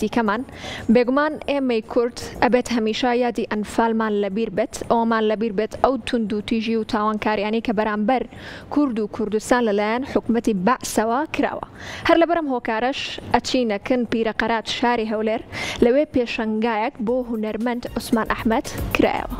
دیکەمان، بێگومان ئێمەی کورد ئەبێت هەمیشە یادی ئەنفالمان لەبیر بێت، ئەوەمان لەبیر بێت ئەو توندوتیژی و تاوانکاریانەی کە بەرامبەر کورد و کوردستان لەلایەن حکومەتی بەعسەوە کراوە. هەر لەبەر ئەم هۆکارەش ئەچینە کن پیرەقەرات شاری هەولێر، لەوێ پێشەنگایەک بۆ هونەرمەند عوسمان ئەحمەد کرایەوە.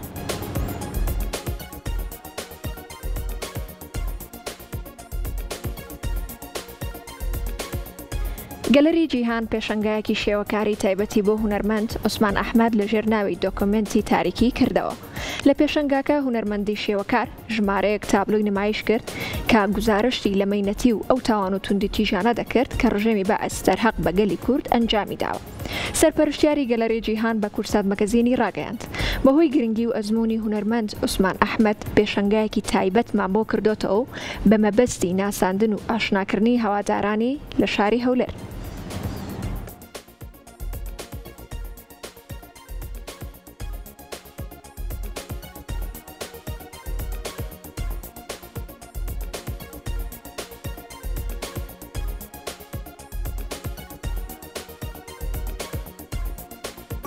گەلەری جیهان پێشەنگایەکی شێوەکاری تایبەتی بۆ هونەرمەند عوسمان ئەحمەد لەژێر ناوی دۆکۆمێنتی تاریکی کردەوە. لە پێشەنگاکە هونەرمەندی شێوەکار ژمارەیەک تابلۆی نمایش کرد کە گوزارشتی لە مەینەتی و ئەو تاوان و توندوتیژانە دەکرد کە ڕژێمی بەعس دەرهەق بە گەلی کورد ئەنجامی داوە. سەرپەرشتیاری گەلەری جیهان بە کوردسات مەگەزینی ڕاگەیاند، بەهۆی گرنگی و ئەزموونی هونەرمەند عوسمان ئەحمەد پێشەنگایەکی تایبەتمان بۆ کردۆتەوە و بە مەبەستی ناساندن و ئاشناکردنی هەوادارانی لە شاری هەولێر.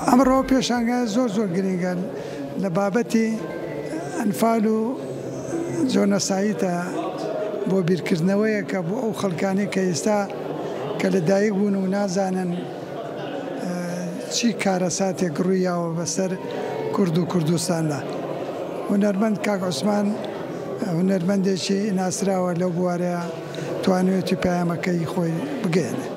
ئەمڕۆ پێشانگا زۆر زۆر گرنگە لە بابەتی ئەنفال و جۆنەسایتە بۆ بیرکردنەوەیەکە بۆ ئەو خەڵکانی کە ئێستا کە لە دایک بوون و نازانن چی کارەساتێک ڕووی یاوە بەسەر کورد و کوردستاندا. هونەرمەند کاک عوسمان هونەرمەندێکی ناسراوە لەو بوارەیە توانیوێتی پەیامەکەی خۆی بگەیەنێ.